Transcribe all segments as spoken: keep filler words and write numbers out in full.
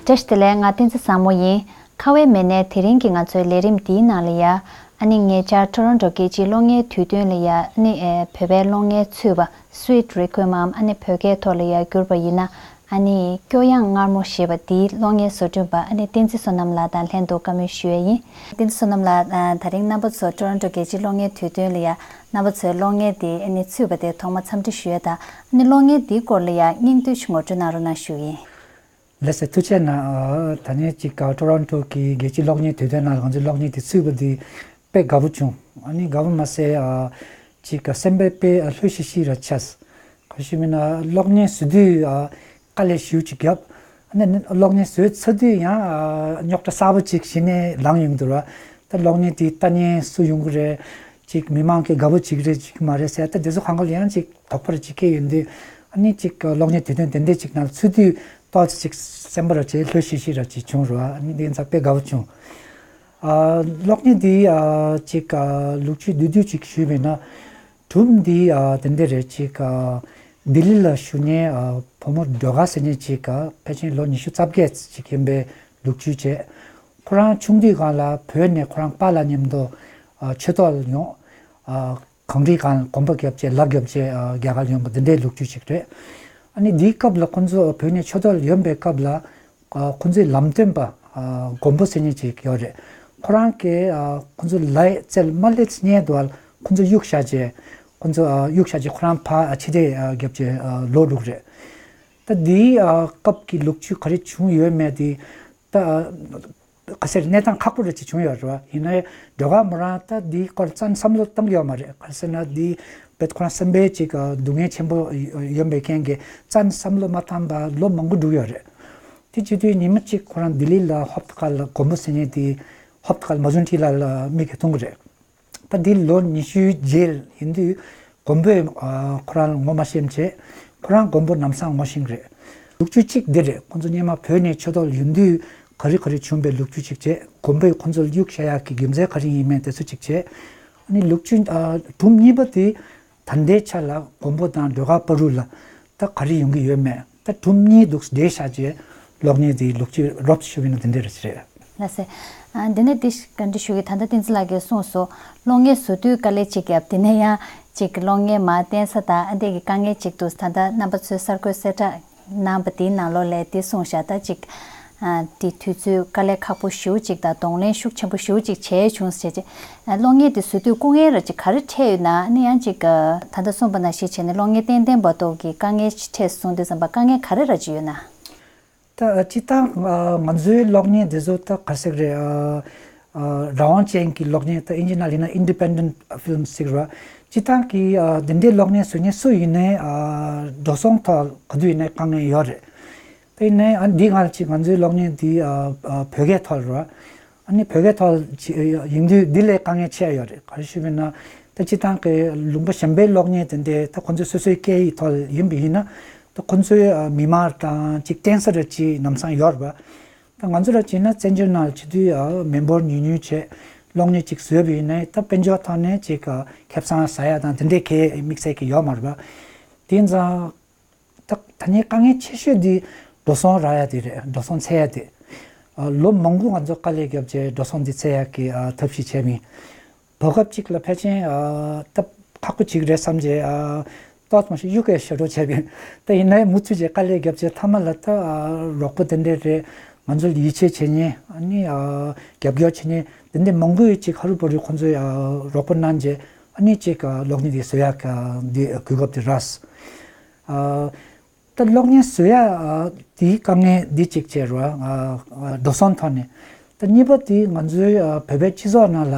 བཀྲ་ཤིས་བདེ་ལེགས། ང་བསྟན་འཛིན་བཟང་མོ་ཡིན། ཁ་བའི་མི་སྣས་དེ་རིང་གི་ང་ཚོའི་ལས་རིམ་འདིའི་ནང་ལ་ཡ། ཨ་ནི་ཉེ་ཆར་ཊོ་རོན་ཊོ་རྒྱལ་སྤྱིའི་གློག་བརྙན་དུས་སྟོན་ལ་ཡ། ཨ་ནི་ཨེ་བོད་པའི་གློག་བརྙན་ཚུད་པ་Sweet Requiemའམ་ཨ་ནི་བོད་སྐད་ཐོག་ལ་ཡ་བསྒྱུར་བ་ཡིན་ན། ཨ་ནི་སྐྱོ་དབྱངས་མངར་མོ་ཞེས་པ་འདིའི་གློག་བརྙན་བཟོ་སྐྲུན་པ་ཨ་ནི་བསྟན་འཛིན་བསོད་ནམས་ལགས་དང་ལྷན་དུ་བཀའ་མོལ་ཞུ་ཡས་ཡིན། བསྟན་འཛིན་བསོད་ནམས་ལགས། ཨ་དེ་རིང་རྣམ་པ་ཚོ་ཊོ་རོན་ཊོ་རྒྱལ་སྤྱིའི་གློག་བརྙན་དུས་སྟོན་ལ་ཡ། རྣམ་པ་ཚོའི་གློག་བརྙན་དེ་ཨ་ནི་ཚུད་པ་དེ་ཐོག་མ་འཚམས་འདྲི་ཞུ་ཡས་དང་། ཨ་ནི་གློག་བརྙན་འདིའི་སྐོར་ལ་ཡ་སྙིང་བསྡུས་ཤིག་ངོ་སྤྲོད་གནང་རོགས་གནང་ཞུ་ཡིན། ལགས་སོ། ཐུགས་རྗེ་གནང་། ཨ་ད་ནས་ཅིག་ཨ་ཊོ་རོན་ཊོ་གི་རྒྱལ་སྤྱིའི་གློག་བརྙན་དུས་སྟོན་ནང་ང་ཚོའི་གློག་བརྙན་དེ་ཚུད་པ་དེ་དཔེ་དགའ་པོ་བྱུང་། ཨ་ནི་དགའ་པོ་མ་ཟད་ཨ་ཅིག་ཨ་སེམས་པ་དཔེ་ཨ་ལྷོད་ཤིག་ཤིག་ར་ཆགས། ག་ཞུ་མིན་ན་གློག་བརྙན་བཟོ་དུས་ཨ་དཀའ་ལས་ཞེ་པོ་ཅིག་བརྒྱབ། ཨ་ནི་གློག་བརྙན་བཟོས་ཚར་དུས་ཡང་ཨ་རྙོག་དྲ་གསར་པ་ཅིག་གཞི་ནས་ལངས་ཡོང་གི་འདུག་ར། ད་གློག་བརྙན་དེ་ལྟ་མཁན་སུ་ཡོང་གི་རེད། ཅིག་མི་མང་གི་དགའ་པོ་བྱེད་ཀྱི་རེད་བྱེད་ཀྱི་མ་རེད་ཟེར། ད་དེ་ཚོ་གང་ག་ལ་ཡང་ཅིག་དོགས་པ་རེ་ཅིག་སྐྱེས་ཡོང་དུས། ཨ་ནི་ཅིག་གློག་བརྙན་དུས་སྟོན་དེ་འདྲས་ཅིག་ནང་ཚུད་དུས་ཏོག་ཙམ་ཅིག་སེམས་པ་ར་ཅིག་ལྷོད་ཤིག་ཤིག་ར་ཅིག་བྱུང་ར། ཨ་ནི་དེ་ཚོ་དཔེ་དགའ་པོ་བྱུང་། ཨ་གློག་བརྙན་འདི་ཨ་ཅིག་ཨ་ལོ་རྒྱུས་བསྡུས་བསྡུས་ཅིག་ཞུས་པ་ཡིན་ན། སྒྲུང་འདི་ཨ་དེ་འདྲས་རེད། ཅིག་ཨ་ལྡི་ལི་ལ་བཞུགས་མཁན་ཨ་བུ་མོ་སྒྲོལ་དཀར་ཟེར་མཁན་ཅིག་ཨ་ཕལ་ཆེར་ལོ་ཉི་ཤུ་རྩ་བརྒྱད་ཅིག་ཡིན་པའི་ལོ་རྒྱུས་བྱས། ཁོ་རང་ཆུང་དུས་སྒང་ལ་བོད་ནས་ཁོ་རང་པཱ་ལགས་མཉམ་དུ་ཨ་ཆོས་ཐོག་ལ་ཡོང་། ཨ་གངས་རིའི་སྒང་གོམ་པ་བརྒྱབ་བྱས་ལ་བརྒྱབ་བྱས་ཨ་རྒྱ་གར་ཡོང་པ་འདི་འདྲའི་ལོ་རྒྱུས་ཅིག་རེད། ཨ་ནི་འདིའི་སྐབས་ལ་ཁོ་ཚོ་བོད་ནས་ཆོས་ཐོག་ལ་ཡོང་པའི་སྐབས་ལ་ཨ་ཁོ་ཚོའི་ལམ་སྟོན་པ་ཨ་མགོན་པོ་ཟེར་མཁན་ཅིག་ཡོད་རེད། ཁོ་རང་གིས་ཨ་ཁོ་ཚོ་ལའི་རྩལ་མ་སླེབས་སྔོན་དུ་ཨ་ཁོ་ཚོ་གཡུག་བཞག་བྱས། ཁོ་ཚོ་ཨ་གཡུག་བཞག་བྱས་ཁོ་རང་ཕར་ཨ་ཕྱིར་ལྟ་ཨ་བརྒྱབ་བྱས་ཨ་ལོག་འགྲོ་གི་རེད། ད་འདིའི་ཨ་སྐབས་ཀྱི་ལོ་རྒྱུས་ག་རེ་བྱུང་ཡོད་མེད་དེ་ད་ཨ་ག་ཟེར་གནས་སྟངས་ཁག་པོ་རེ་ཅིག་བྱུང་ཡོད་རེད་བ། ཡིན་ནའི་སྒྲོལ་དཀར་མོ་རང་ད་འདིའི་སྐོར་རྩ་ནས་བསམ་བློ་བཏང་གི་ཡོད་མ་རེད། ག་རེ་ཟེར་ན་འདི་བེད་ཁོ་རང་སེམས་པའི་ཅིག་སྡུག་བསྔལ་ཆེན་པོ་ཡོད་པའི་རྐྱེན་གྱིས་རྩ་ནས་བསམ་བློ་མ་བཏང་བར་ལོ་མང་པོ་འགྲོ་གི་ཡོད་རེད། དེ་བྱེད་དུས་ཉི་མ་གཅིག་ཁོ་རང་ལྡི་ལི་ལ་ཧོབ་ཏེ་ཁ་ལ་མགོན་པོ་ཟེར་མཁན་དེ་ཧོབ་ཏེ་ཁ་ལ་མ་ཛུན་ཊི་ལ་ལ་མིག་གིས་མཐོང་གི་རེད། ད་འདི་ལོ་ཉི་ཤུའི་རྗེས་ཡིན་དུས་མགོན་པོས་ཨ་ཁོ་རང་ལ་ངོ་མ་ཤེས་བྱས། ཁོ་རང་མགོན་པོ་ལམ་སང་ངོ་ཤེས་རེད། ལོ་རྒྱུས་གཅིག་འདི་རེད། ཁོ་ཚོ་སྔོན་མ་བོད་ནས་ཆོས་ཐོག་ལ་ཡོང་དུས་ག་རེ་ག་རེ་བྱུང་བའི་ལོ་རྒྱུས་གཅིག་བྱས། མགོན་པོས་ཁོ་ཚོ་ལ་གཡུག་བཞག་ཡག་གི་རྒྱུ་མཚན་ག་རེ་ཡིན་མིན་དེ་ཚོ་གཅིག་བྱས། ཨ་ནི་ལོ་རྒྱུས་ཨ་སྒྲུང་གཉིས་པ་དེ་ད་ལྟའི་ཆ་ལ་མགོན་པོ་དང་སྒྲོལ་དཀར་བར་དུ་ལ་ད་ག་རེ་ཡོང་གི་ཡོད་མེད་ད་སྒྲུང་གཉིས་འདུག་སེ་འབྲེལ་བཞག་བྱས་གློག་བརྙན་དེའི་ལོ་རྒྱུས་རོབ་ཞུ་བ་ཡིན་ན་དེ་འདྲ་རེད། ལགས་སེ། ཨ་འདི་ནས་འདི་ཞིག་བཀའ་འདྲི་ཞུ་གི། ད་ལྟ་བསྟན་འཛིན་ལགས་ཀྱིས་གསུངས་སོང་། གློག་བརྙན་བཟོ་དུས་དཀའ་ལས་གཅིག་བརྒྱབ། དེ་ནས་ཡང་གཅིག་གློག་བརྙན་མར་བསྟན་ས་དང་ཨ་འདི་གི་དཀའ་ངལ་གཅིག་འདུག་ད་ལྟ་རྣམ་པ་ཚོས་གསར་འགོད་གསལ་བསྒྲགས་གནང་བ་དེའི་ནང་ལོགས་ལ་འདི་གསུངས་བཞག་ད་གཅིག་ཨ་འདི་དུས་ཚོད་དཀའ་ལས་ཁག་པོ་ཞེ་པོ་གཅིག་དང་གདོང་ལེན་ཤུགས་ཆེན་པོ་ཞེ་པོ་གཅིག་བྱས་བྱུང་ཟེར་བྱས། ཨ་གློག་བརྙན་འདི་བཟོ་དུས་སྐུ་ངལ་ར་གཅིག་ག་རེ་འཕྲད་ཡོད་ན། ཨ་ནི་ཡང་གཅིག་ཨ་ད་ལྟ་གསུངས་པ་ནང་བཞིན་བྱས་ནས་གློག་བརྙན་ཏན་ཏན་བར་དུ་གི་དཀའ་ངལ་ཞིག་འཕྲད་སོང་དུས་ཙམ་པ་དཀའ་ངལ་ག་རེ་ར་གཅིག་ཡོད་ན། ད་སྤྱིར་བཏང་ཨ་ང་ཚོའི་གློག་བརྙན་འདི་ཚོ་ད་ག་རེ་ཟེར་རེད། ཨ་ཨ་རང་དབང་ཅན་གྱི་གློག་བརྙན། ད་དབྱིན་ཇི་ནང་ལ་ཡིན་ན་independent film ཟེར་བ། སྤྱིར་བཏང་གི་ཨ་འདི་འདྲའི་གློག་བརྙན་བཟོ་མཁན་སུ་ཡིན་ནའི་ཨ་འགྲོ་སོང་ཐོག་ག་དུས་ཡིན་ནའི་དཀའ་ངལ་ཡོད་རེད། ད་ཡིན་ནའི་ཨ་འདི་སྔར་ཅིག་ང་ཚོའི་གློག་བརྙན་འདི་ཨ་ཨ་བོད་སྐད་ཐོག་རེད་བ། ཨ་ནི་བོད་སྐད་ཐོག་ཅིག་ཡིན་དུས་འདི་ལས་དཀའ་ངལ་ཆེ་ཡོད་རེད། ག་རེ་ཞུ་བ་ཡིན་ན་ད་སྤྱིར་བཏང་གི་ལུང་པ་གཞན་པའི་གློག་བརྙན་དེ་འདྲའི་ད་ཁོ་ཚོའི་སོ་སོའི་སྐད་ཡིག་ཐོག་ཡིན་པ་ཡིན་ན། ད་ཁོ་ཚོའི་ཨ་མི་མང་དང་ཅིག་བསྟན་ས་རེ་ཅིག་ལམ་སང་ཡོད་རེད་བ། ད་ང་ཚོ་ར་བྱས་ན་བཙན་བྱོལ་ནང་ལ་བྱེད་དུས་ཨ་མི་འབོར་ཉུང་ཉུང་བྱས། གློག་བརྙན་ཅིག་བཟོས་པ་ཡིན་ནའི་ད་དཔལ་འབྱོར་ཐོག་ནས་ཅིག་ཨ་ཁེ་བཟང་ཟ་ཡ་དང་དེ་འདྲའི་གའི་དམིགས་བསལ་གྱི་ཡོད་མ་རེད་བ། དེ་ཡིན་ཙང་། ད་ད་ནི་དཀའ་ངལ་ཆེ་ཤོས་འདི་འགྲོ་སོང་རག་ཡ་དེ་རེད། འགྲོ་སོང་འཚོལ་ཡ་དེ། ཨ་ལོ་མང་པོ་ང་ཚོ་དཀའ་ལས་བརྒྱབ་བྱས་འགྲོ་སོང་འདི་འཚོལ་ཡ་གི་ཨ་ཐབས་ཤེས་བྱས་མིན། བར་སྐབས་གཅིག་ལ་ཕལ་ཆེར་ཨ་ད་ཁག་པོ་ཅིག་རེད་བསམ་བྱས་ཨ་ཏོག་ཙམ་ཞིག་གཡུག་གེ་ཞེ་དྲག་བྱས་པས། ད་ཡིན་ནའི་མུ་མཐུད་བྱས་དཀའ་ལས་བརྒྱབ་བྱས་མཐའ་མ་ལ་ད་ཨ་རོགས་པ་དེ་འདྲས་རེད། ང་ཚོ་ལ་ཡིད་ཆེས་བྱེད་མཁན། ཨ་ནི་ཨ་རྒྱབ་སྐྱོར་བྱེད་མཁན་དེ་འདྲས་མང་པོ་ཅིག་ཧ་རུ་བ་རུ་ཁོང་ཚོས་ཨ་རོགས་པ་གནང་བྱས། ཨ་ནི་ཅིག་ཨ་གློག་བརྙན་འདི་བཟོ་ཡག་གི་འདི་གོ་སྐབས་དེ་རག་ཨ་ད་གློག་བརྙན་བཟོ་ཡག་ཨ་དེའི་དཀའ་ངལ་འདི་གཅིག་བྱས་རོགས། ཨ་ཨ་འགྲོ་སོང་ཐོག་ནས། ད་གཉིས་པ་དེ་ང་ཚོའི་ཨ་བོད་པའི་སྤྱི་ཚོགས་ནང་ལ་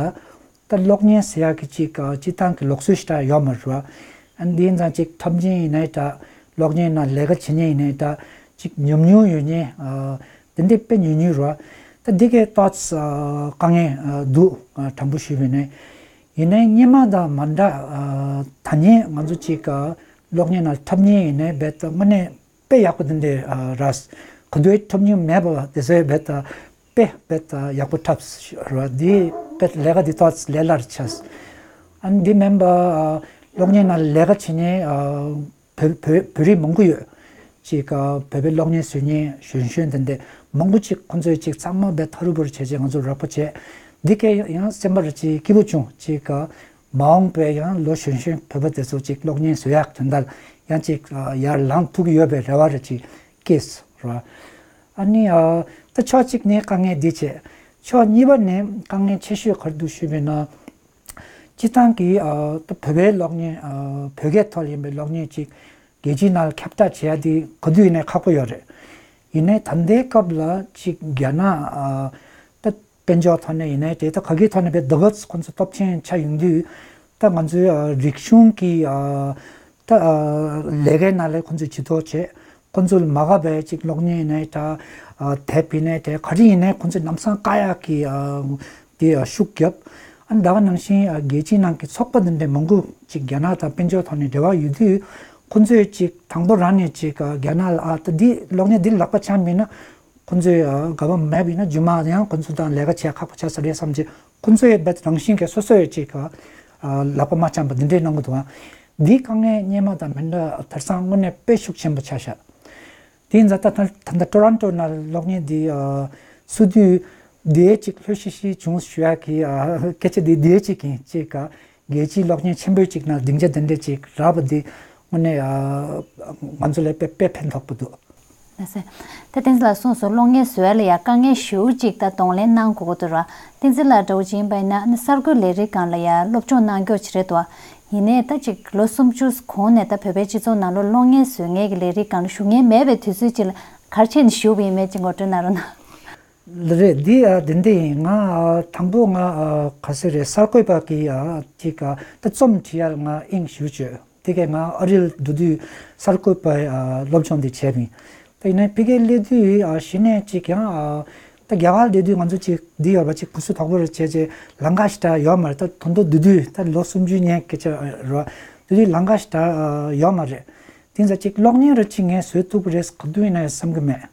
ད་གློག་བརྙན་བཟོ་ཡག་གི་ཅིག་ཨ་སྤྱིར་བཏང་གི་ལུགས་སྲོལ་ཞིག་ད་ཡོད་མ་རེད་བ། ཨ་འདི་ཡིན་ཙང་ཅིག་འཁྲབ་མཁན་ཡིན་ནའི་འདྲ། གློག་བརྙན་ནང་ལས་ཀ་བྱེད་མཁན་ཡིན་ནའི་འདྲ། ཅིག་ཉམས་མྱོང་ཡོད་མཁན་ཨ་དེ་འདྲས་དཔེ་ཉུང་ཉུང་རེད་བ། ད་འདི་གའི་ཏོག་ཙམ་ཨ་དཀའ་ངལ་ཨ་འདུག་ཨ་དྲང་པོ་ཞུས་པ་ཡིན་ནའི། ཡིན་ནའི་སྔོན་མ་དང་མ་འདྲ། ཨ་ད་ནི་ང་ཚོ་ཅིག་ཨ་གློག་བརྙན་ནང་འཁྲབ་མཁན་ཡིན་ནའི་རྦད་དེ་དངོས་གནས་དཔེ་ཡག་པོ་དེ་འདྲས་ཨ་རག་ག་དུས་འཁྲབ་མྱོང་མེད་པ་དེ་ཚོས་རྦད་དེ་དཔེ་རྦད་དེ་ཡག་པོ་འཁྲབ་ར། འདི་རྦད་ལས་ཀ་འདི་ཏོག་ཙམ་ལས་སླ་རུ་ཆགས། ཨ་ནི་འདི་མིན་པ་ཨ་གློག་བརྙན་ནང་ལས་ཀ་བྱེད་མཁན་ཨ་བོད་བོད་བོད་རིགས་མང་པོ་ཡོད། ཅིག་ཨ་བོད་པའི་གློག་བརྙན་བཟོ་མཁན་གཞོན་གཞོན་དེ་འདྲ་མང་པོ་ཅིག་ཁོང་ཚོས་ཅིག་ཚང་མ་བས་ཐ་རུ་བུར་བྱས་བྱས་ང་ཚོ་རོགས་པ་བྱས། འདི་གས་ཡང་སེམས་པར་ཅིག་སྐྱིད་པོ་བྱུང་། ཅིག་ཨ་མ་འོངས་པའི་ཡང་ལོ་གཞོན་གཞོན་བོད་པ་དེ་ཚོ་ཅིག་གློག་བརྙན་བཟོ་ཡག་དོན་དག་ཡང་ཅིག་ཨ་ཡར་ལངས་ཐུབ་ཀྱི་ཡོད་པའི་རེ་བ་རེ་ཅིག་སྐྱེས་ར། ཨ་ནི་ཨ་ད་ཕྱོགས་གཅིག་ནས་དཀའ་ངལ་འདི་བྱས། ཕྱོགས་གཉིས་པ་ནས་དཀའ་ངལ་ཆེ་ཤོས་ག་རེ་འདུག་ཞུས་པ་ཡིན་ན། སྤྱིར་བཏང་གི་ཨ་ད་བོད་པའི་གློག་བརྙན་ཨ་བོད་སྐད་ཐོག་ཡིན་པའི་གློག་བརྙན་ཅིག་རྒྱལ་སྤྱིའི་ནང་ལ་ཁྱབ་བསྒྲགས་བྱེད་ཡ་དེ་ག་དུས་ཡིན་ནའི་ཁག་པོ་ཡོད་རེད། ཡིན་ནའི་ད་ལྟའི་སྐབས་ལ་ཅིག་རྒྱ་ནག་ཨ་ད་དཔལ་འབྱོར་ཐོག་ནས་ཡིན་ནའི་དེ་ད་ག་གི་ཐོག་ནས་བས་ད་ག་ཁོང་ཚོ་སྟོབས་ཆེན་ཆགས་ཡོང་དུས། ད་ང་ཚོའི་ཨ་རིག་གཞུང་གི་ཨ་ད་ཨ་ལས་ཀའི་ནང་ལ་ཁོང་ཚོས་ཇུས་གཏོགས་བྱས། ཁོང་ཚོ་ལ་མ་དགའ་བའི་ཅིག་གློག་བརྙན་ཡིན་ནའི་འདྲ། ཨ་དེབ་ཡིན་ནའི་འདྲ། ག་རེ་ཡིན་ནའི་ཁོང་ཚོས་ལམ་སང་བཀག་ཡག་གི་ཨ་དེ་ཨ་ཤུགས་བརྒྱབ། ཨ་ད་ག་ནང་བཞིན་ཨ་རྒྱལ་སྤྱིའི་ནང་གི་ཚོགས་པ་འདི་འདྲའི་མང་པོ་ཅིག་རྒྱ་ནག་དང་དཔལ་འབྱོར་ཐོག་ནས་འབྲེལ་བ་ཡོད་དུས། ཁོང་ཚོས་ཅིག་དང་པོ་རང་ནས་ཅིག་ཨ་རྒྱ་ནག་ལ་ཨ་ད་འདི་གློག་བརྙན་འདི་ལག་པ་འཆང་མིན་ན། ཁོང་ཚོས་ཨ་དགའ་པོ་མེད་པ་ཡིན་ན་རྗེས་མ་ཡང་ཁོང་ཚོ་དང་ལས་ཀ་བྱེད་ཁག་པོ་ཆགས་ས་རེད་བསམ་བྱས། ཁོང་ཚོས་ཡོད་པའི་རང་བཞིན་གྱིས་སོ་སོས་ཅིག་ཨ་ལག་པ་མ་འཆང་པ་འདི་འདྲའི་གནང་གི་འདུག་ཨ། འདིའི་དཀའ་ངལ་སྔོན་མ་དང་མི་འདྲ་དེང་སང་དངོས་གནས་དཔེ་ཤུགས་ཆེན་པོ་ཆགས་ཤག་དེ་ཡིན་ཙང་ད་ད་ད་ལྟ་ཊོ་རོན་ཊོ་ནང་གློག་བརྙན་འདི་ཨ་བཟོ་དུས་འདིའི་ཅིག་ལྷོད་ཤིག་ཤིག་བྱུང་ཞུ་ཡག་གི་ཨ་སྐད་ཆ་འདི་འདིའི་ཅིག་ཡིན། ཅིག་ཨ་རྒྱལ་སྤྱིའི་གློག་བརྙན་ཆེན་པོའི་ཅིག་ནང་སྡིངས་ཆ་འདི་འདྲ་ཅིག་རག་པ་འདི་དངོས་གནས་ཨ་ང་ཚོ་ལ་དཔེ་དཔེ་ཕན་ཐོགས་པོ་འདུག་ལགས་སེ། ད་བསྟན་འཛིན་ལགས་གསུངས་སོང་། གློག་བརྙན་བཟོ་ཡ་ལ་ཡ་དཀའ་ངལ་ཞེ་པོ་ཅིག་ད་གདོང་ལེན་གནང་དགོས་ཀྱི་འདུག་ར། བསྟན་འཛིན་ལགས་འདྲ་བོ་ཅིག་ཡིན་པ་ཡིན་ན་ནི་གསར་འགོད་ལས་རིགས་སྒང་ལ་ཡ་སློབ་སྦྱོང་གནང་རྒྱུ་ཅིག་རེད་དོ། ཡིན་ནའི་ད་ཅིག་ལོ་སུམ་ཅུ་གོང་ནས་ད་བོད་པའི་སྤྱི་ཚོགས་ནང་ལོགས་གློག་བརྙན་བཟོ་མཁན་གྱི་ལས་རིགས་སྒང་ལ་ཞུགས་མཁན་མེད་པའི་དུས་ཚོད་ཅིག་ལ་ག་རེ་བྱས་ནས་ཞུགས་པ་ཡིན་མེད་ཅིག་ངོ་སྤྲོད་གནང་རོགས་གནང་། ལགས་རེད། འདི་ཨ་དེ་འདྲ་ཡིན། ང་ཨ་དང་པོ་ང་ཨ་ག་ཟེར་རེད། གསར་འགོད་པ་གི་ཨ་ཅིག་ཨ་ད་རྩོམ་འབྲི་ཡར་ང་དབྱིངས་ཞུགས་བྱོས། དེ་གས་ང་ཨ་རིར་འགྲོ་དུས་གསར་འགོད་པའི་ཨ་སློབ་སྦྱོང་འདི་བྱས་པ་ཡིན། ད་ཡིན་ནའི་ཕ་གིར་སླེབས་དུས་ཨ་གཞི་ནས་ཅིག་ཡང་ཨ་ད་རྒྱ་གར་སླེབས་དུས་ང་ཚོ་ཅིག་འདི་ཡོད་པ་ཅིག་གུ་སུ་དོག་པོ་རེ་བྱས་བྱས་ལམ་ཁ་ཞིག་ད་ཡོད་མ་རེད། ད་དོན་དུ་འདི་དུས་ད་ལོ་སུམ་ཅུ་ཉན་སྐད་ཆ་རེད། འདི་དུས་ལམ་ཁ་ཞིག་ད་ཡོད་མ་རེད། དེ་ཚོ་ཅིག་གློག་བརྙན་རེ་ཅིག་ངས་བཟོས་ཐུབ་ཀྱི་རེད་ག་དུས་ཡིན་ན་ཡང་བསམ་གྱི་མེད།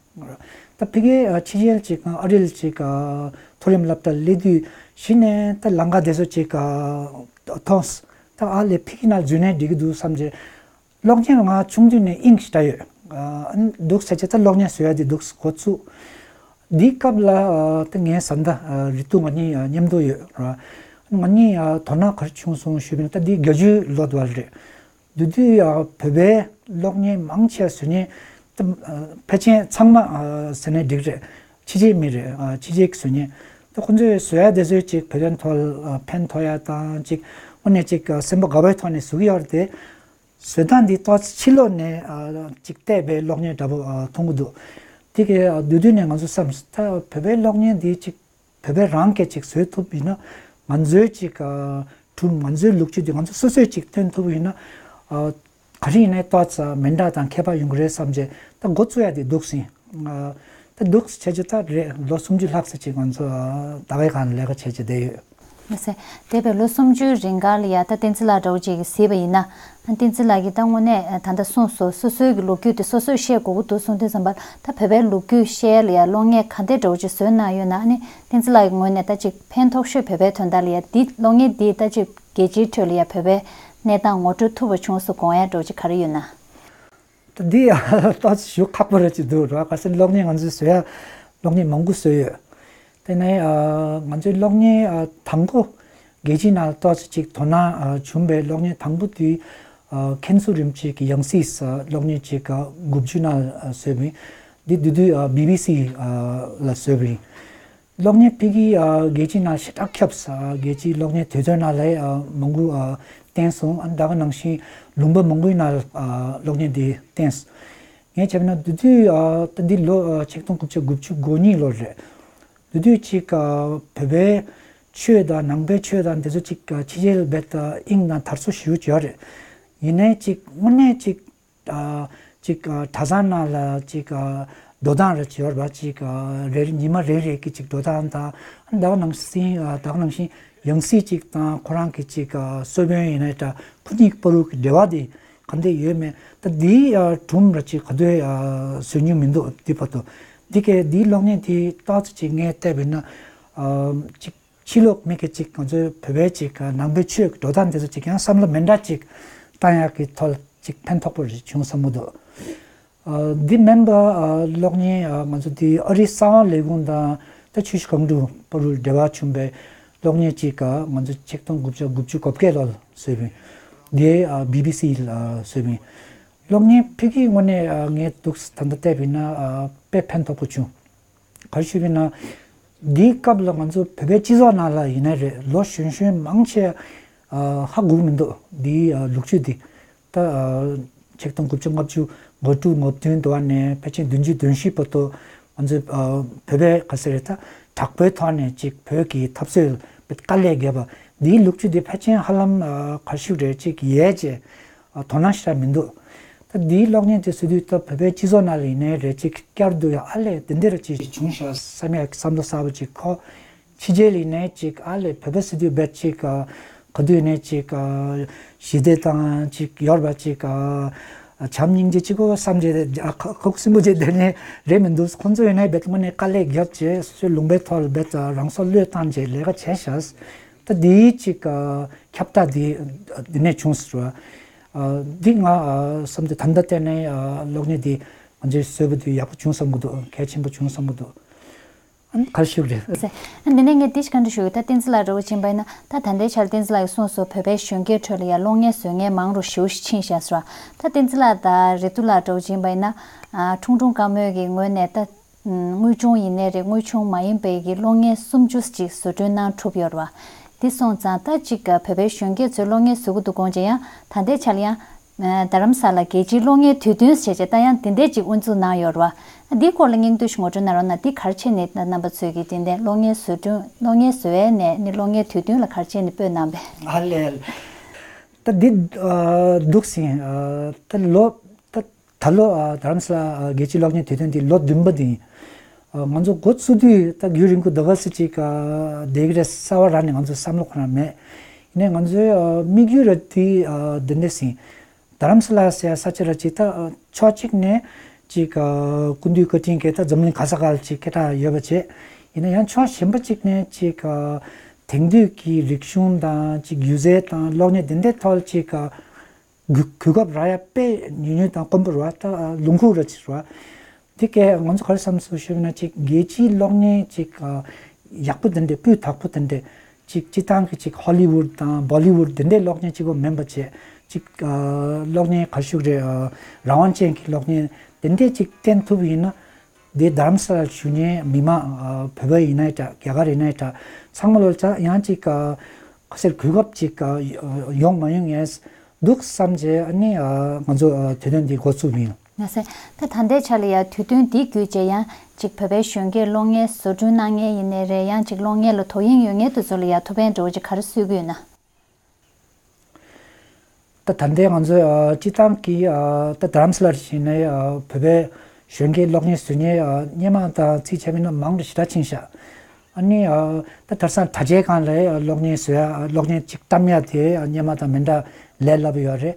ད་ཕ་གིའི་ཕྱི་རྒྱལ་ཅིག་ཨ་རིར་ཅིག་མཐོ་རིམ་སློབ་གྲྭར་སླེབས་དུས་གཞི་ནས་ད་ལམ་ཁ་དེ་ཚོ་ཅིག་མཐོང་། ད་ཨ་ལས་ཕ་གི་ནང་འཛུལ་ནས་འགྲིག་གི་འདུག་བསམ་བྱས། གློག་བརྙན་ང་ཆུང་དུས་ནས་དབྱིངས་ཞེ་དྲག་ཡོད། འདུག་ཟེར་བྱས་ད་གློག་བརྙན་བཟོ་ཡ་དེ་འདུག་འགོ་བཙུགས། འདིའི་སྐབས་ལ་ད་ངའི་བཟའ་ཟླ་རི་ཏུ་ང་གཉིས་མཉམ་དུ་ཡོད་ར། ང་གཉིས་དོ་སྣང་ག་རེ་བྱུང་སོང་ཞུས་པ་ཡིན་ན་ད་འདི་བརྒྱད་ཅུའི་ལོ་དུ་བ་རེད། དེ་དུས་ཨ་བོད་པའི་གློག་བརྙན་མང་ཆེ་བཟོ་མཁན་ད་ཨ་ཕལ་ཆེར་ཚང་མ་ཨ་ཟེར་ན་འགྲིག་རེད། ཕྱི་རྒྱལ་མི་རེད། ཨ་ཕྱི་རྒྱལ་གྱི་བཟོ་མཁན་ད་ཁོང་ཚོས་བཟོ་ཡ་དེ་ཚོས་ཅིག་བོད་དོན་ཐོག་ཨ་ཕན་ཐོགས་ཡ་དང་ཅིག་དངོས་གནས་ཅིག་ཨ་སེམས་པ་དགའ་བའི་ཐོག་ནས་བཟོ་གི་ཡོད་རེད་དེ། བཟོ་སྟངས་འདི་ཏོག་ཙམ་ཕྱི་ལོགས་ནས་ཨ་ཅིག་བལྟས་པའི་གློག་བརྙན་འདྲ་པོ་ཨ་མཐོང་གི་འདུག་དེ་གའི་ཨ་དེ་དུས་ནས་ང་ཚོ་བསམ་ད་བོད་པའི་གློག་བརྙན་འདི་ཅིག་བོད་པས་རང་སྐད་ཅིག་བཟོས་ཐུབ་ཡིན་ན་ང་ཚོའི་ཅིག་ཨ་སྒྲུང་ང་ཚོའི་ལོ་རྒྱུས་འདི་ང་ཚོ་སོ་སོས་ཅིག་སྟོན་ཐུབ་ཡིན་ན་ཨ་ག་རེ་ཡིན་ནའི་ཏོག་ཙམ་མི་འདྲ་དང་ཁྱད་པར་ཡོང་གི་རེད་བསམ་བྱས་ད་འགོ་བཙུགས་ཡ་དེ་འདུག་ཟིན། ཨ་ད་འདུག་བྱས་རྗེས་ད་རེད་ལོ་སུམ་ཅུ་ལྷག་ཙམ་ཅིག་ང་ཚོ་ཨ་ད་གའི་སྒང་ལས་ཀ་བྱས་བྱས་བསྡད་ཡོད། མ་ཟད། འདས་པའི་ལོ་སུམ་ཅུའི་རིང་ག་ལ་ཡ་ད་བསྟན་འཛིན་ལགས་འདྲ་བོ་ཅིག་གིས་གཟིགས་པ་ཡིན་ན། ཨ་བསྟན་འཛིན་ལགས་ཀྱིས་ད་དངོས་གནས་ད་ལྟ་གསུངས་སོ་སོ་སོའི་གི་ལོ་རྒྱུས་དེ་སོ་སོས་བཤད་དགོས་ཀྱི་འདུག་གསུངས་དུས་ཙམ་པ་ད་བོད་པའི་ལོ་རྒྱུས་བཤད་ལ་ཡ་གློག་བརྙན་ག་འདྲ་འདྲ་བོ་ཅིག་བཟོས་གནང་ཡོད་ན། ཨ་ནི་བསྟན་འཛིན་ལགས་ཀྱི་ངོས་ནས་ད་ཅིག་ཕན་ཐོགས་ཤོས་བོད་པའི་དོན་དག་ལ་ཡ་འདི་གློག་བརྙན་འདིས་ད་ཅིག་རྒྱལ་སྤྱིའི་ཁྲོད་ལ་ཡ་བོད་པའི་གནས་སྟངས་ངོ་སྤྲོད་ཐུབ་པ་བྱུང་སོང་དགོངས་ཡ་འདྲ་བོ་ཅིག་ག་རེ་ཡོད་ན། ད་འདི་ཏོག་ཙམ་ཞུ་ཁག་པོ་རེད་ཅིག་འདུག་ར། ག་ཟེར་གློག་བརྙན་ང་ཚོས་བཟོ་ཡ་གློག་བརྙན་མང་པོ་བཟོས་ཡོད། དེ་ནས་ཨ་ང་ཚོའི་གློག་བརྙན་ཨ་དང་པོ་རྒྱལ་སྤྱིའི་ནང་ཏོག་ཙམ་ཅིག་དོ་སྣང་ཨ་བྱུང་བའི་གློག་བརྙན་དང་པོ་དེ་ཨ་མཁན་ཟུར་རིན་པོ་ཆེ་གི་ཡང་སྲིད་ཨ་གློག་བརྙན་ཅིག་ཨ་དགུ་བཅུ་ནང་ཨ་བཟོས་པ་ཡིན། འདི་དེ་དུས་ཨ་བི་བི་སི་ཨ་ལ་བཟོས་པ་ཡིན། གློག་བརྙན་ཕ་གི་ཨ་རྒྱལ་སྤྱིའི་ནང་ཞེ་དྲག་ཁྱབ་ས་རྒྱལ་སྤྱིའི་གློག་བརྙན་དུས་ཚོད་ནང་ལ་ཨ་མང་པོ་ཨ་བསྟན་སོང་། ཨ་ད་ག་ནང་བཞིན་ལུང་པ་མང་པོའི་ནང་ཨ་གློག་བརྙན་འདི་བསྟན་སོང་། ངས་བྱས་པ་ན་དེ་དུས་ཨ་ད་འདི་ལོ་ཨ་ཆིག་སྟོང་དགུ་བརྒྱ་དགུ་བཅུ་གོ་གཉིས་ལོ་རེད། དེ་དུས་ཅིག་ཨ་བོད་པའི་ཆོས་དང་ནང་པའི་ཆོས་དང་དེ་ཚོ་ཅིག་ཨ་ཕྱི་རྒྱལ་བས་ད་དབྱིངས་དང་དར་སོ་ཞེ་པོ་ཅིག་ཡོད་རེད། ཡིན་ནའི་ཅིག་དངོས་གནས་ཅིག་ཨ་ཅིག་ཨ་གྲྭ་ཚང་ནང་ལ་ཅིག་ཨ་འགྲོ་སྟངས་རེ་ཅིག་ཡོད་རེད་པ། ཅིག་ཨ་རེ་རེ་ཉི་མ་རེ་རེ་གི་ཅིག་འགྲོ་སྟངས་དང་ད་ག་ནང་བཞིན་ཨ་ད་ག་ནང་བཞིན་ཡང་སྲིད་ཅིག་དང་ཁོ་རང་གི་ཅིག་ཨ་གསོལ་དཔོན་ཡིན་ནའི་འདྲ་ཁོ་གཉིས་བར་དུ་གི་འབྲེལ་བ་དེ་ག་འདྲ་ཡོད་མེད་ད་འདིའི་ཨ་སྒྲུང་རེ་ཅིག་ག་དུས་ཨ་བཟོ་མྱོང་མི་འདུག་འདི་བར་དུ། འདི་གའི་འདིའི་གློག་བརྙན་དེ་ཏོག་ཙམ་ཅིག་ངས་བལྟས་པ་ཡིན་ན་ཨ་ཅིག་ཕྱི་ལོགས་མི་སྐད་ཅིག་ང་ཚོའི་བོད་པའི་ཅིག་ནང་པའི་ཆོས་ཀྱི་འགྲོ་སྟངས་དེ་ཚོ་ཅིག་ཡང་བསམ་བློ་མི་འདྲ་ཅིག་བཏང་ཡག་གི་ཐོག་ལ་ཅིག་ཕན་ཐོགས་པོ་རེ་བྱུང་བསམ་གྱི་འདུག་འདི་མིན་པ་གློག་བརྙན་ང་ཚོ་འདི་ཨ་རིའི་གསང་བ་ལས་ཁུངས་དང་ད་ཆུ་བཞི་སྒང་དྲུག་བར་དུ་འབྲེལ་བ་བྱུང་བའི་གློག་བརྙན་གཅིག་ང་ཚོ་ཆིག་སྟོང་དགུ་བརྒྱ་དགུ་བཅུ་གོ་བརྒྱད་ལོར་བཟོས་པའི་འདི་བི་བི་སི་ལ་བཟོས་པའི་གློག་བརྙན་ཕ་གིའི་ངོས་ནས་ངས་འདུག་ད་ལྟ་བལྟས་པ་ཡིན་ན་དཔེ་ཕན་ཐོགས་པོ་བྱུང་། ག་རེ་ཞུས་པ་ཡིན་ན། འདིའི་སྐབས་ལ་ང་ཚོ་བོད་པའི་སྤྱི་ཚོགས་ནང་ལ་ཡིན་ན་རེད། ལོ་གཞོན་གཞོན་མང་ཆེ་ཧ་གོ་གི་མི་འདུག་འདིའི་ལོ་རྒྱུས་འདི། ད་ཆིག་སྟོང་དགུ་བརྒྱ་ལྔ་བཅུ་ང་དྲུག་ང་བདུན་དུ་བ་ནས་ཕལ་ཆེར་བདུན་ཅུ་དོན་བཞི་བར་དུ་ང་ཚོ་བོད་པའི་ག་ཟེར་རེད། ད་དྲག་པོའི་ཐོག་ནས་ཅིག་བོད་ཀྱི་འཐབ་རྩོད་དཀའ་ལས་བརྒྱབ་པ་འདིའི་ལོ་རྒྱུས་འདི་ཕལ་ཆེར་ཧ་ལམ་ག་རེ་ཞུ་རེད། ཅིག་ཡལ་བྱས། དོ་སྣང་ཞེ་དྲག་མི་འདུག་ད་འདིའི་གློག་བརྙན་དེ་བཟོ་དུས་ད་བོད་པའི་སྤྱི་ཚོགས་ནང་ལ་ཡིན་ནའི་རེད། ཅིག་བསྐྱར་དུ་ཡང་ཨ་ལས་དེ་འདྲ་ཅིག་བྱུང་ཤག་བསམ་ཡག་བསམ་བློ་གསར་པ་ཅིག་འཁོར། ཕྱི་རྒྱལ་ལ་ཡིན་ནའི་ཅིག་ཨ་ལས་བོད་པ་ཟེར་དུས་རྦད་ཅིག་ག་དུས་ནས་ཅིག་ཞི་བདེ་དང་ཅིག་ཡོད་པ་ཅིག་བྱམས་སྙིང་རྗེ་ཅིག་གོ་བསམ་རྗེས་ཁོག་སྲིན་པོ་ཅིག་དེ་ནས་རེད་མི་འདུག་ཁོང་ཚོ་ཡིན་ནའི་རྦད་དངོས་གནས་དཀའ་ལས་བརྒྱབ་བྱས་སོ་སོའི་ལུང་པའི་ཐོག་ལ་རྦད་རང་སྲོག་བློས་བཏང་བྱས་ལས་ཀ་བྱས་ཤག་ད་འདིའི་ཅིག་ཁྱབ་བསྒྲགས་འདི་འདི་ནས་བྱུང་ཟེར་བ། འདི་ང་བསམ་དུས་ད་ལྟ་བལྟས་ནས་གློག་བརྙན་འདི་ང་ཚོས་བཟོས་པ་འདི་ཡག་པོ་བྱུང་བསམ་གི་འདུག་གལ་ཆེན་པོ་བྱུང་བསམ་གི་འདུག་ཨ་ནི་ག་རེ་ཞུ་གི་རེད། ཨ་འདི་ནས་ངས་འདི་ཞིག་ག་འདྲ་ཞུ་གི། ད་བསྟན་འཛིན་ལགས་འདྲ་བོ་ཕྱིན་པ་ཡིན་ན། ད་ད་ལྟའི་ཆར་བསྟན་འཛིན་ལགས་ཀྱིས་གསུངས་སོང་། བོད་པའི་གཞོན་སྐྱེས་ཁྲོད་ལ་ཡང་གློག་བརྙན་བཟོ་མཁན་མང་རུ་ཞེ་པོ་ཞིག་ཕྱིན་ཤག་ཟེར་བ། ད་བསྟན་འཛིན་ལགས་དང་རེ་ཏུ་ལགས་འདྲ་བོ་ཕྱིན་པ་ཡིན་ན། ཁྲུང་ཁྲུང་དཀར་མོའི་གི་ངོས་ནས་ད། དངོས་བྱུང་ཡིན་ནའི་རེད། དངོས་བྱུང་མ་ཡིན་པའི་གི་གློག་བརྙན་སུམ་ཅུ་ཅིག་བཟོ་སྐྲུན་གནང་གྲུབ་ཡོད་རེད་བ། འདི་སོང་ཙང་ད་ཅིག་བོད་པའི་གཞོན་སྐྱེས་ཚོས་གློག་བརྙན་བཟོ་གི་འདུག་དགོངས་བྱས་ཡང་ད་ལྟའི་ཆར་ཡང་། རྡ་རམ་ས་ལ་རྒྱལ་སྤྱིའི་གློག་བརྙན་དུས་སྟོན་ཟེར་བྱས་ད་ཡང་འདི་འདྲས་ཅིག་དབུ་འཛུགས་གནང་ཡོད་རེད་བ། འདིའི་སྐོར་ལ་སྙིང་བསྡུས་ཤིག་ངོ་སྤྲོད་གནང་རོགས་གནང་། འདི་ག་རེ་བྱས་ནས་ད་རྣམ་པ་ཚོས་ཀྱི་འདི་འདྲས་གློག་བརྙན་བཟོ་སྐྲུན་གློག་བརྙན་བཟོ་ཡས་ནས་ནི་གློག་བརྙན་དུས་སྟོན་ལ་ག་རེ་བྱས་ནས་སྤོས་གནང་པས། ཨ་ལས། ད་འདི་འདུག་ཟིན། ད་ལོ་ད། ད་ལོ་ཨ་རྡ་རམ་ས་ལ་ཨ་རྒྱལ་སྤྱིའི་གློག་བརྙན་དུས་སྟོན་འདི་ལོ་བདུན་པ་འདི་ཨ་ང་ཚོ་འགོ་བཙུགས་དུས་ད་རྒྱུན་རིང་པོ་འདི་ག་ཙམ་ཅིག་ཨ་བསྡད་ཀྱི་རེད་གསལ་པོ་རང་ནས་ང་ཚོ་བསམ་བློ་ཁོ་རང་མེད། ཡིན་ནའི་ང་ཚོའི་ཨ་དམིགས་ཡུལ་ར་དེ་ཨ་འདི་འདྲ་ཟིན། རྡ་རམ་ས་ལ་ཟེར་ས་ཆ་ར་ཅིག་ད་ཨ་ཕྱོགས་གཅིག་ནས་ཅིག་ཨ་སྐུ་མདུན་བཀའ་དྲིན་གྱིས་ད་འཛམ་གླིང་ག་ས་ག་ལ་ཅིག་སྐད་གྲགས་ཡོད་པ་བྱས། ཡིན་ན་ཡང་ཕྱོགས་གཞན་པ་ཅིག་ནས་ཅིག་ཨ་དེང་དུས་ཀྱི་རིག་གཞུང་དང་ཅིག་སྒྱུ་རྩལ་དང་གློག་བརྙན་འདི་འདྲའི་ཐོག་ལ་ཅིག་ཨ། གོ་གོ་སྐབས་རག་ཡ་དཔེ་ཉུང་ཉུང་དང་དཀོན་པོ་རེད་བ། ད་ལུང་ཁུག་ར་ཅིག་རེད་བ། དེ་གས་ང་ཚོ་ག་རེ་བསམ་སོང་ཞུས་ན་ཅིག་རྒྱལ་སྤྱིའི་གློག་བརྙན་ཅིག་ཡག་པོ་དེ་འདྲས་སྤུས་དག་པོ་དེ་འདྲས་ཅིག་སྤྱི་བཏང་གི་ཅིག་ཧོ་ལི་ཝུད་དང་བོ་ལི་ཝུད་དེ་འདྲས་གློག་བརྙན་ཅིག་པོ་མིན་པ་བྱས་ཅིག་གློག་བརྙན་ག་རེ་ཞུ་རེད། རང་དབང་ཅན་གྱི་གློག་བརྙན་དེ་འདྲས་ཅིག་བསྟན་ཐུབ་ཡིན་ན། འདི་རྡ་རམ་ས་ལར་བཞུགས་མཁན་མི་མང་བོད་པ་ཡིན་ནའི་འདྲ་རྒྱ་གར་ཡིན་ནའི་འདྲ་ཚང་མ་ལོ་ཙང་ཡང་ཅིག་ག་ཟེར་གོ་སྐབས་ཅིག་ཡོང་མ་ཡོང་ངས་འདུག་བསམ་བྱས་ཨ་ནི་ང་ཚོ་དུས་སྟོན་འདི་འགོ་བཙུགས་ཡིན། ང་ཚོས་ད་ད་ལྟའི་ཆ་ལ་ཡང་དུས་སྟོན་འདི་བརྒྱུད་བྱས་ཡང་ཅིག་བོད་པའི་གཞོན་སྐྱེས་གློག་བརྙན་བཟོ་སྐྲུན་གནང་མཁན་ཡིན་ནའི་རེད། ཡང་ཅིག་གློག་བརྙན་ལ་དོ་དབྱིངས་ཡོད་མཁན་དེ་ཚོ་ལ་ཡང་ཐུགས་ཕན་འདྲ་བོ་ཅིག་ག་རེ་གསོས་ཀྱི་ཡོད་ན། ད་ད་ལྟའི་ང་ཚོའི་སྤྱི་བཏང་གི་ད་རྡ་རམ་ས་ལར་ཕྱིན་ནས་བོད་པའི་གཞོན་སྐྱེས་གློག་བརྙན་བཟོ་མཁན་སྔོན་མ་དང་རྩིས་བྱས་པ་ཡིན་ན་མང་རུ་ཞེ་དྲག་ཕྱིན་ཤག་ཨ་ནི་ད་དེང་སང་དྲ་རྒྱའི་སྒང་ལ་གློག་བརྙན་བཟོ་ཡ་གློག་བརྙན་ཅིག་བཀྲམ་ཡ་དེ་སྔོན་མ་དང་མི་འདྲ་ལས་སླ་པོ་ཡོད་རེད།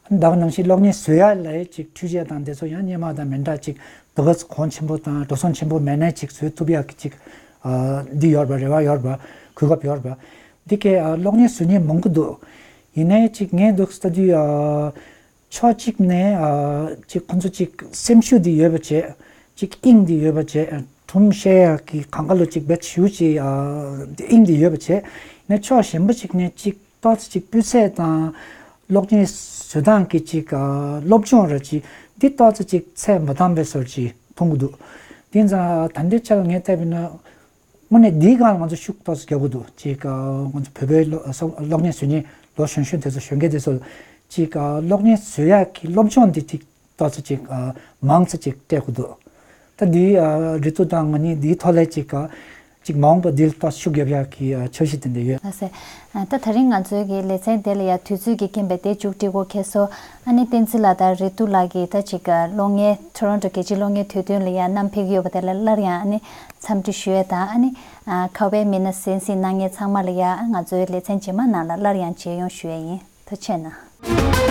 ད་ག་ནང་བཞིན་གློག་བརྙན་བཟོ་ཡ་ལ་ཅིག་འཕྲུལ་ཆས་དང་དེ་ཚོ་ཡང་སྔོན་མ་དང་མི་འདྲ་ཅིག་དེ་ག་ཚོད་གོང་ཆེན་པོ་དང་འགྲོ་སོང་ཆེན་པོ་མེད་ནའི་ཅིག་བཟོ་ཐུབ་ཡག་གི་ཅིག་ཨ་འདི་ཡོད་པ་རེ་བ་ཡོད་པ་གོ་སྐབས་ཡོད་པ་འདི་གའི་ཨ་གློག་བརྙན་བཟོ་མཁན་མང་པོ་འདུག་ཡིན་ནའི་ཅིག་ངས་འདུག་ལྟ་དུས་ཨ་ཕྱོགས་གཅིག་ནས་ཨ་ཅིག་ཁོང་ཚོ་ཅིག་སེམས་ཤུགས་འདི་ཡོད་པ་བྱས་ཅིག་དབྱིངས་འདི་ཡོད་པ་བྱས་སྒྲུང་བཤད་ཡག་གི་གང་ག་ལོ་ཅིག་བེད་ཞུ་ཅིག་ཨ་དབྱིངས་འདི་ཡོད་པ་བྱས་ནས་ཕྱོགས་གཞན་པ་ཅིག་ནས་ཅིག་ཏོག་ཙམ་ཅིག་སྤུས་ཚད་དང་གློག་བརྙན་བཟོ་སྟངས་ཀྱི་ཅིག་ཨ་སློབ་སྦྱོང་ར་ཅིག་འདི་ཏོག་ཙམ་ཅིག་ཚད་མ་འདང་བའི་བཟོ་འདྲ་ཅིག་མཐོང་གི་འདུག་དེ་ཙང་ད་ལྟའི་ཆར་ངས་བལྟས་པ་ཡིན་ན་དངོས་གནས་འདིའི་སྒང་ལ་ང་ཚོ་ཤུགས་ཏོག་ཙམ་རྒྱག་དགོས་འདུག་ཅིག་ཨ་ང་ཚོ་བོད་པའི་གློག་གློག་བརྙན་བཟོ་མཁན་ལོ་གཞོན་གཞོན་དེ་ཚོ་གཞོན་སྐྱེས་དེ་ཚོ་ཅིག་ཨ་གློག་བརྙན་བཟོ་ཡག་གི་སློབ་སྦྱོང་འདི་ཅིག་ཏོག་ཙམ་ཅིག་ཨ་མང་ཙམ་ཅིག་སྤྲད་དགོས་འདུག་ད་འདི་ཨ་རེ་ཏུ་དང་ང་གཉིས་འདིའི་ཐོག་ལ་ཅིག་ཨ་ཅིག་མ་འོངས་པ་འདི་ལ་ཏོག་ཙམ་ཤུགས་རྒྱབ་ཡག་གི་ཨ་འཆར་གཞི་དེ་འདྲ་ཡོད། ལགས་སེ། ཨ་ད་ད་རིང་ང་ཚོའི་གི་ལེ་ཚན་དེ་ལ་ཡ་དུས་ཚོད་ཀྱི་རྐྱེན་པས་དེ་མཇུག་སྒྲིལ་དགོས་ཁེལ་སོང་། ཨ་ནི་བསྟན་འཛིན་ལགས་དང་རེ་ཏུ་ལགས་ཀྱིས་ད་ཅིག་ཨ་གློག་བརྙན་ཊོ་རོན་ཊོ་རྒྱལ་སྤྱིའི་གློག་བརྙན་དུས་སྟོན་ལ་ཡ་བསྣམས་ཕེབས་ཀྱི་ཡོད་པ་དེ་ལ་སླར་ཡང་ཨ་ནི་འཚམས་འདྲི་ཞུ་ཡས་དང་ཨ་ནི་ཨ་ཁ་བའི་མི་སྣ་གསན་གཟིགས་གནང་མཁན་ཚང་མ་ལ་ཡ་ང་ཚོའི་ལེ་ཚན་རྗེས་མ་ནང་ལ་སླར་ཡང་མཇལ་ཡོང་ཞུ་ཡས་ཡིན། ཐུགས་རྗེ་གནང་།